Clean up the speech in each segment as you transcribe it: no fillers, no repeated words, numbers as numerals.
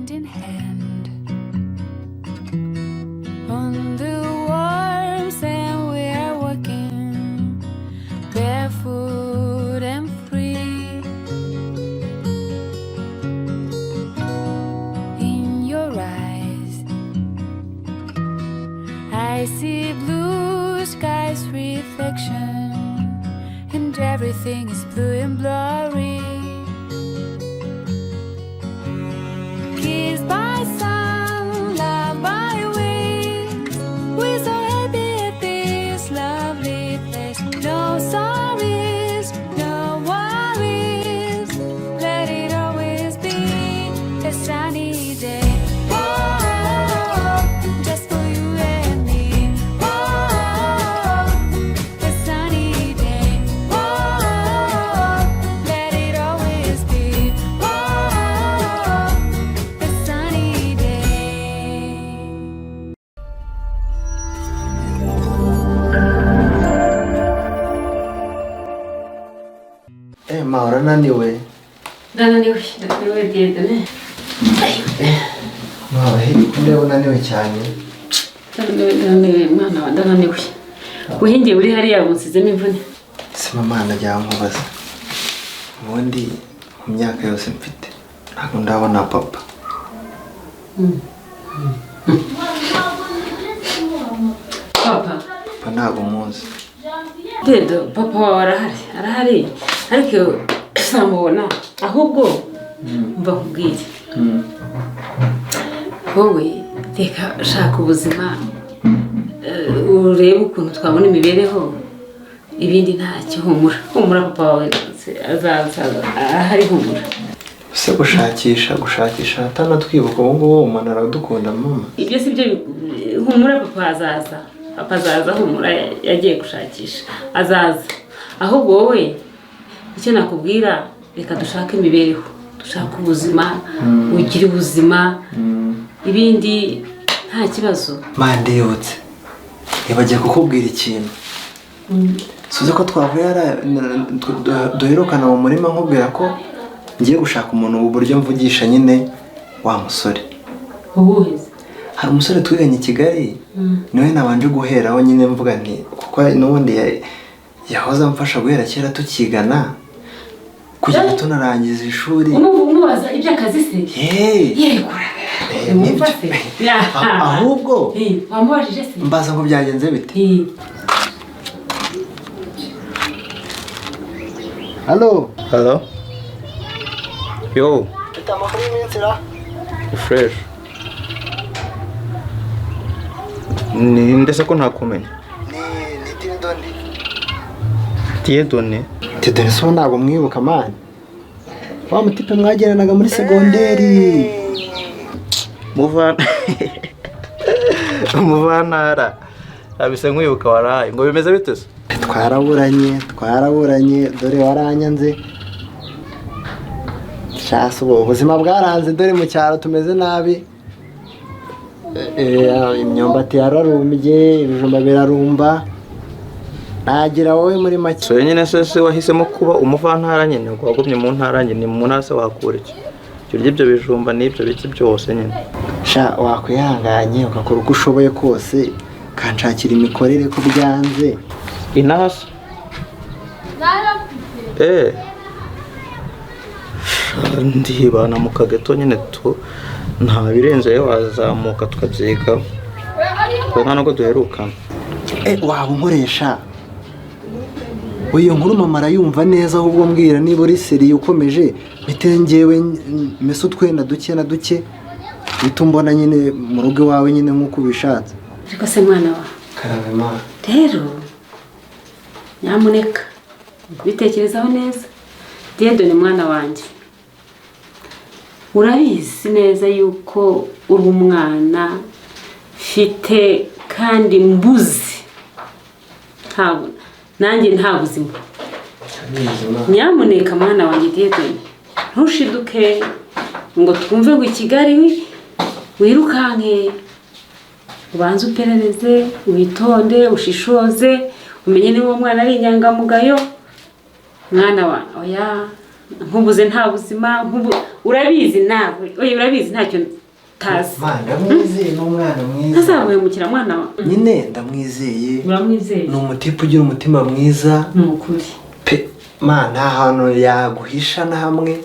Hand in hand on the warm sand we are walking, barefoot and free. In your eyes, I see blue skies reflection, and everything is blue and blurry. Kissed by sun, loved by winds. We're so happy at this lovely place. No sorries, no worries. Let it always be a sunny day. Whoa, just for you and me. Whoa, a sunny day. Whoa, let it always be. Whoa, a sunny day. Ma, urananiwe? Ndananiwe, ndananiwe, Dieudonné. Ma, ndeba unaniwe cyane. Ndananiwe, ndananiwe, mwana wa, ndananiwe. Uhingiye uri hariya unsizemo imvune. Se mama, najya nkubaza, ubundi mu myaka yose mfite ntabwo ndabona papa. Papa? Papa ntabwo muzi. Dedo, papa wawe arahari, arahari, ariko samubona. Ahubwo mva nkubwire, wowe reka shaka ubuzima, urebe ukuntu twabona imibereho, ibindi ntacyo. Humura, humura, papa wawe azaza, arahari, humura. Ese gushakisha, gushakisha atanatwibuka, ubu ngubu umuntu aradukunda, mama? Ibyo si byo, humura, papa azaza, papa azaza, humura, yagiye gushakisha, azaza. Ahubwo wowe icyo nakubwira, reka dushake imibereho, dushake ubuzima, ugire ubuzima, ibindi nta kibazo. Ma, ndibutse, nibagiye kukubwira ikintu. Suzi ko twavuye hariya, duherukana mu murima, nkubwira ko ngiye gushaka umuntu uburyo mvugisha nyine wa musore. Uwuheze? Hari umusore twiganye i Kigali, niwe nabanje guheraho nyine, mvuga nti kuko n'ubundi yahoze amfasha guhera kera tukigana kugeza tunarangiza ishuri. Umubaza iby'akazi se? Yeee. Yegura. Nibyo. Wumva se? Ahubwo Wamubajije se? mbaza ngo byagenze bite. Halo? Hello? Yo, Mfite amakuru y'iminsi ra? Fresh. Ninde se ko ntakumenya? Ni Dieudonné. Dieudonné? Dieudonné so ntabwo mwibuka, man? Wa mutipe mwagendanaga muri segonderi. Muvana. Muvantara. Abise nkwibuka waraye. Ngo bimeze bite se? Twaraburanye, twaraburanye, dore waranyanze. Shasi, ubu ubuzima bwaranze, dore mu cyaro tumeze nabi. Imyumbati yararumbye, ibijumba birarumba, nagira wowe muri make. So nyine se wahisemo kuba umuvantara nyine, ngo wagumye mu ntara nyine, mu ntara se wakura iki? Jya urya ibyo bijumba n'ibyo biki byose nyine. Sha, wakwihanganye ugakora uko ushoboye kose ukanshakira imikorere ko byanze. Inaha se? Ndibana mu kageto nyine tu, nta birenze, rero wazamuka tukabyigaho. Twe nta nubwo duherukana. Waba unkoresha iyo nkuru, mama arayumva neza. Ahubwo mbwira niba uri sérieux ukomeje, mpite njyewe mese utwenda duke na duke, uhita umbona nyine mu rugo iwawe nyine nk'uko ubishatse. Ariko se mwana wa? Karame, ma. Rero nyamuneka bitekerezaho neza. Dieudonné mwana wanjye, urabizi neza yuko uri umwana mfite kandi mbuzi, ntabwo nanjye nta buzima. Nyamuneka mwana wanjye Dieudonné, ntushiduke ngo twumve ngo i Kigali wirukanke. Ubanze uperereze, witonde, ushishoze, umenye niba uwo mwana ari inyangamugayo. Mwana wa, oya. Nkubuze nta buzima, urabizi nawe, oya urabizi ntacyo tazi. Ma, ndamwizeye, ni umwana mwiza. Ntazaguhemukira mwana wa. Nyine ndamwizeye. Uramwizeye? Ni umutipe ugira umutima mwiza. Ni ukuri. Pe, ma, nta hantu yaguhisha na hamwe.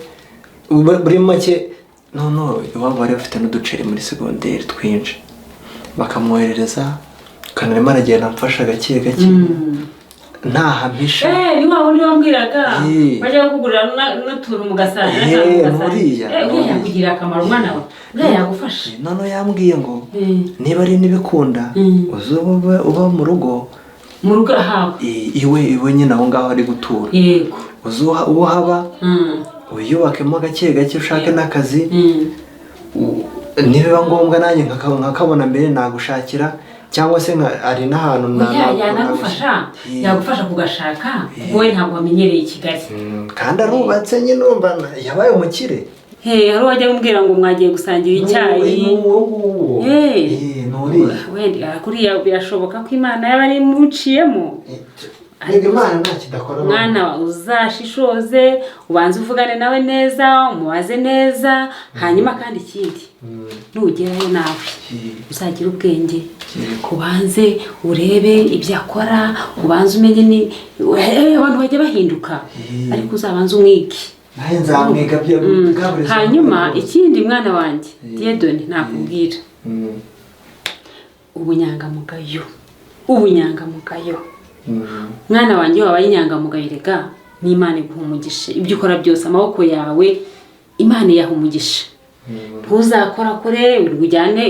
Muri make no iwabo bari bafite n'uduceri muri segonderi twinshi, bakamwoherereza, kanarimo aragenda amfasha gake gake, ntahampisha. Ni wa wundi wambwiraga bajya kukugurira n'utuntu mugasangira. Nturiya. Uriya yakugirira akamaro mwana we, uriya yagufasha. Noneho yambwiye ngo niba ari n'ibikunda uze uba mu rugo, mu rugo ahawe, iwe nyine aho ngaho ari gutura. Yego. Uze uwo haba wiyubakemo gake gake, ushake n'akazi, nibiba ngombwa nanjye nkakabona mbere nagushakira, cyangwa se ari n'ahantu yanagufasha, yagufasha kugashaka, kuko we ntabwo wamenyereye i Kigali. Kandi arubatse nyine, urumva yabaye umukire. Hari uwajya kumubwira ngo mwagiye gusangira icyayi. Wenda kuriya birashoboka ko Imana yaba ari imuciyemo. Imana nta kidakora. Mwana uzashishoze, ubanze uvugane nawe neza, umubaze neza, hanyuma kandi ikindi nugerayo nawe uzagira ubwenge, ubanze urebe ibyo akora, ubanze umenye ni abantu bajya bahinduka, ariko uzabanze umwige. Hanyuma ikindi mwana wanjye Dieudonné nakubwira, ubunyangamugayo, ubunyangamugayo. Mwana wanjye wabaye inyangamugayo rega, n'Imana iguha umugisha, ibyo ukora byose amaboko yawe Imana yaha umugisha. Ntuzakora kure ujyane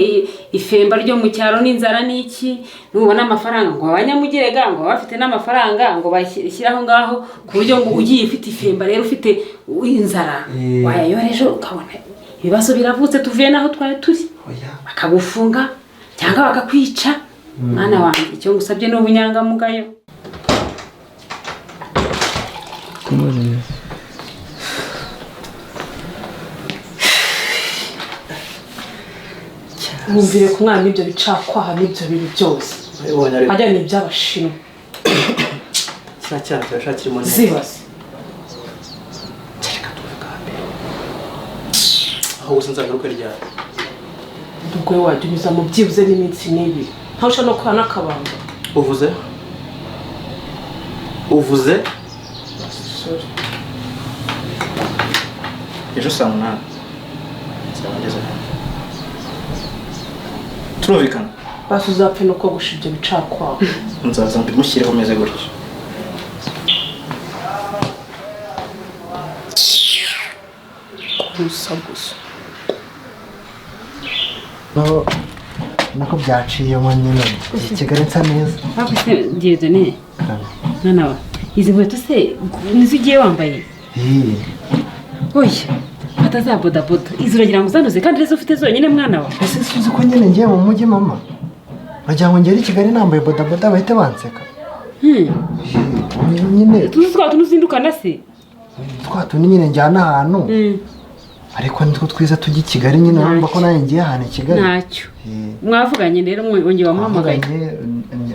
ifemba ryo mu cyaro n'inzara n'iki, nubona amafaranga ngo abanyamugirega ngo bafite n'amafaranga ngo bashyiraho ngaho, ku buryo ngo ugiye ufite ifemba rero ufite inzara wayayora ejo ukabona ibibazo biravutse, tuvuye naho twari turi, bakagufunga cyangwa bakakwica. Mwana wanjye icyo ngusabye ni ubunyangamugayo. Mwumvire ku mwana n'ibyo bicakwaha n'ibyo bintu byose ajya ni iby'abashinwa. Kiriya cyana kirashakirimo neza. Zibaze. Kereka tuvuga mbere. Aho gusa nzagaruka ryari. Ubwo wajya unyuza mu byibuze n'iminsi n'ibiri. Ntawe no kwa nakabanga. Uvuze? Uvuze? Sorry. Ejo saa 8. Nzaba ngeze hano. Turumvikana. Basi uzapfe no kogosha ibyo bicakwaha. Nzaza mbimushyireho meze gutyo. Gusa gusa. No, nako byaciyemo nyine. Kigali nsa neza. Hafi Dieudonné. Mwana wa, izi nkweto se nizo ugiye wambaye? Oya, fata za bodaboda. Izi uragira ngo uzanduze kandi arizo ufite zonyine mwana wa. Ese suzi ko nyine ngiye mu mujyi mama? Wagira ngo ngere i Kigali nambaye bodaboda bahite banseka. Nyine tuzi twa tuntu uzindukana se? Twa tuntu nyine njyana ahantu. Ariko nitwo twiza tujya i Kigali nyine, urumva ko nanjye ngiye ahantu i Kigali. Ntacyo. Mwavuganye rero mwongeye wamuhamagaye.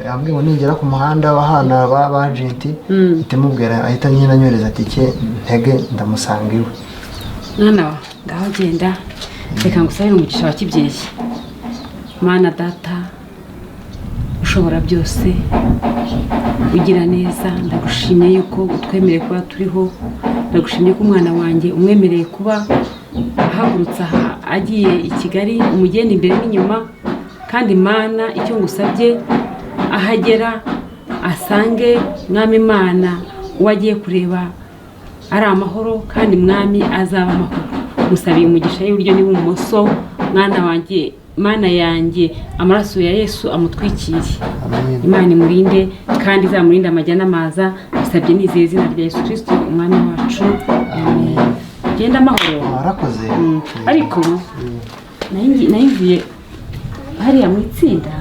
Yambwiye ngo ningera ku muhanda w'ahana ba agenti, mpita mubwira ahita nyine anyohereza tike ntege ndamusanga iwe. Mwana wa, ngaho genda reka ngusabire umugisha wa kibyeyi. Mana data ushobora byose, ugira neza, ndagushimye yuko utwemereye kuba turiho, ndagushimye ko umwana wanjye umwemereye kuba ahagurutse aha agiye i Kigali, umugenda imbere n'inyuma, kandi Mana icyo ngusabye ahagera asange Mwami Imana uwo agiye kureba ari amahoro, kandi Mwami azaba amahoro. Musabiye umugisha y'iburyo n'ibumoso, mwana wanjye, Mana yanjye, amaraso ya Yesu amutwikire. Imana imurinde kandi izamurinde amajya n'amaza. Bisabye nizeye izina rya Yesu Kristo umwami wacu. Amen. Genda amahoro. Warakoze. Ariko nayivuye hariya mu itsinda,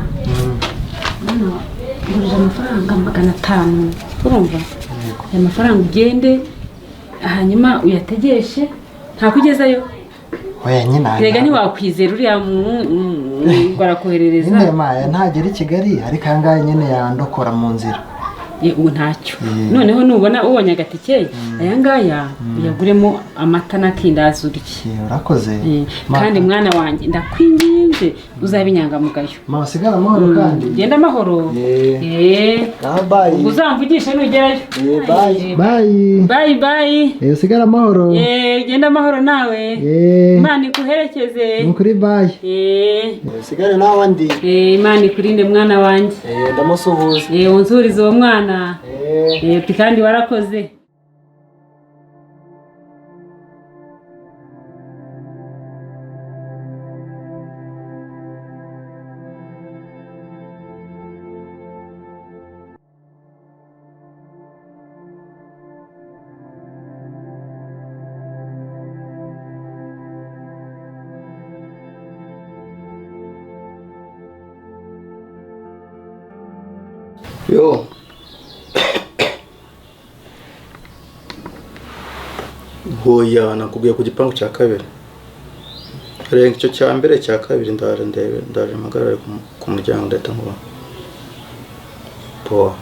ngurije amafaranga 500, urumva? Aya mafaranga ugende hanyuma uyategeshe, ntakugezayo. Oya nyine Rega ntiwakwizera uriya ngo arakoherereza. Nyine maya ntagera i Kigali, ariko aya ngaya nyine yandokora mu nzira. Ubu ntacyo. Noneho nubona ubonye agatike, aya ngaya uyaguremo amata n'akindazi urye. Urakoze. Kandi mwana wanjye, ndakwinginze uzabe inyangamugayo. Mama, sigara amahoro kandi. Genda amahoro. Ngaho bye. Ubwo uzamvugishe nugerayo. Bye. Bye. Bye bye. Usigare amahoro. Genda amahoro nawe. Imana ikuherekeze. Ni ukuri, bye. Usigare nawe andi. Imana ikurinde mwana wanjye. Ndamusuhuza. Unzurize uwo mwana. Kandi warakoze. Yo. Hoya, nakubwiye ku gipangu cya kabiri. Renga icyo cya mbere, cya kabiri, ndaje ndebe, ndaje mpagarare ku muryango, ndahita nkubona. Poa.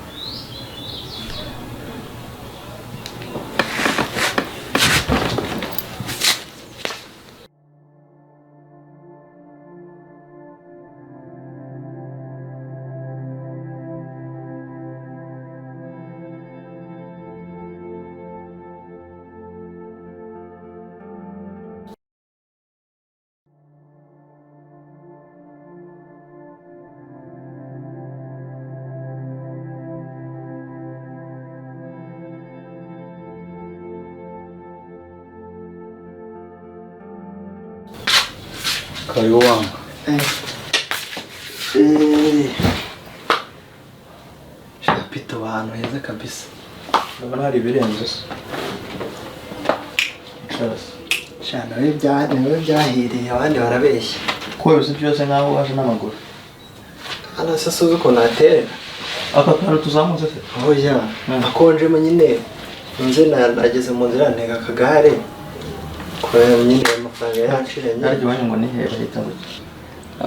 Karibu wangu. Pito, ahantu heza kabisa. Ndabona hari ibirenze se. Icara se. Sha, nawe byahiriye, abandi barabeshya. Ko bizi byose nkaho waje n'amaguru. Hano se suzi ukuntu haterera? Aka kantu tuzamutse se? Oya, akonjemo nyine. Nze nageze mu nzira ntega akagare. Kubera nyine amafaranga yanshiranye. Harya iwanyu ngo ni hehe, bahita ngo iki?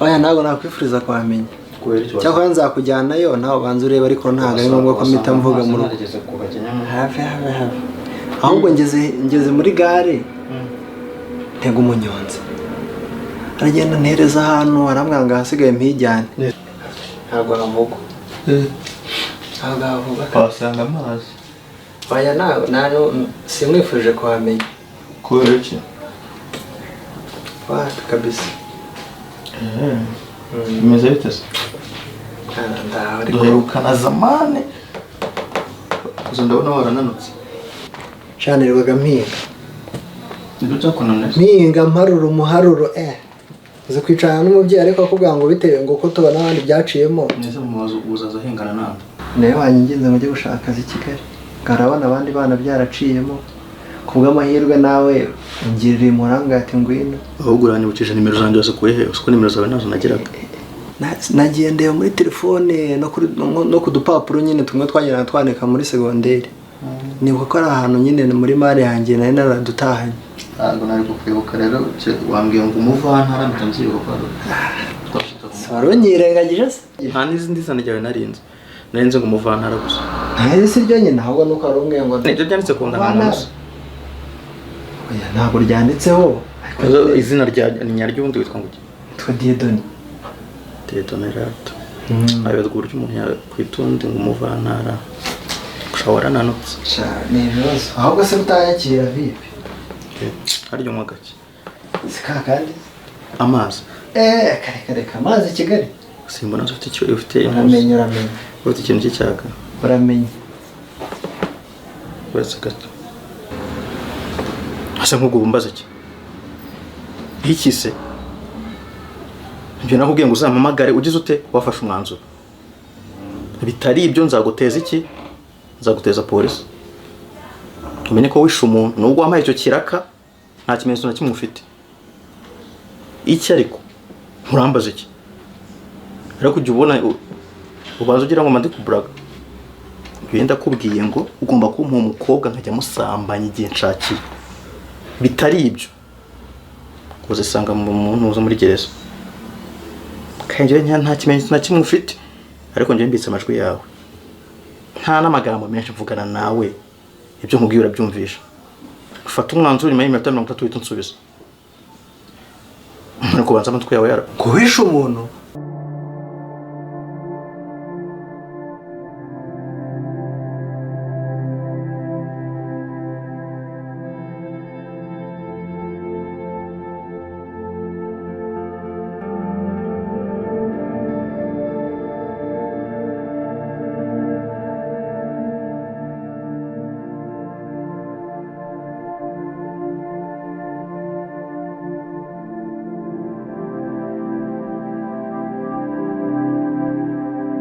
Oya, ntabwo nakwifuriza kuhamenya. Kubera iki? Cyakora nzakujyanayo nawe ubanza urebe, ariko ntabwo ari ngombwa ko mpita mvuga mu rugo. Narigeze kuhagera nyamara. Have have have. Ahubwo ngeze muri gare ntega umunyonzi. Aragenda ntereza ahantu, arambwira ngo ahasigaye mpijyane. Ntabwo havugwa. Ntabwo havugwa. Wasanga amazi. Oya, simwifuje kuhamenya. Kubera iki? Wapi kabisa. Bimeze bite se? Ndaho ariko. Duherukana zamani. Gusa ndabona warananutse. Canirwaga mpinga. Nibyo byakunaniye? Mpinga mparura umuharuro. Uzi kwicarana n'umubyeyi ariko akubwira ngo bitewe ngo uko tubona abandi byaciyemo. Nese mu mazu uzaza ahingana nande? Nawe wanyinginze ngo ujye gushaka akazi i Kigali. Ngarabona abandi bana byaraciyemo. Kubw'amahirwe nawe ungirira imuranga ati ngwino. Ahubwo uranyibukije nimero zanjye zose kuye he? Uko nimero zawe nazo nageraga. Nagiye ndeba muri telefone no ku dupapuro nyine tumwe twageraga twandika muri segonderi. Nibuka ko ari ahantu nyine muri mare yanjye nari naradutahanye. Ntabwo nari kukwibuka rero, wambwiye ngo umuvantara mpita nzibuka. Wari unyirengagije se? Nta n'izindi zina ryawe narinze. Narinze ngo umuvantara gusa. Nta si ryo nyine, ahubwo nuko wari umbwiye ngo nibyo byanditse ku ndangamuntu gusa. Oya, ntabwo ryanditseho. Izina rya nyaryo ubundi witwa ngo iki? Witwa Dieudonné. Dieudonné rato. Ayoberwa uburyo umuntu yakwita undi ngo umuvantara. Gusa warananutse. Sha, ni ibibazo. Ahubwo se utanyakira vipi? Harya unywa gake? Si ka kandi? Amazi. Kare kare, amazi i Kigali. Simbona ufite icyo ufite. Uramenye, uramenye. Ufite ikintu cy'icyaka. Uramenye. Uretse gato. Asa nk'ubwo bumbaza iki? Iki se? Ibyo nakubwiye ngo uzampamagare ugize ute wafashe umwanzuro. Bitari ibyo nzaguteza iki? Nzaguteza polisi. Umenye ko wishe umuntu nubwo wampaye icyo kiraka nta kimenyetso na kimwe ufite. Iki ariko nturambaza iki? Ariko ujya ubona ubanza ugira ngo mande kuburaga. Njye ndakubwiye ngo ugomba kumpa umukobwa nkajya musambanya igihe nshakiye. Bitari ibyo uzisanga mu muntu uza muri gereza. Kandi njye nta kimenyetso na kimwe ufite, ariko njye mbitse amajwi yawe. Nta n'amagambo menshi mvugana nawe, ibyo nkubwiye urabyumvisha. Ufata umwanzuro, nyuma y'iminota 30 uhita unsubiza. Ni kubanza amatwi yawe yara Ngo wishe umuntu?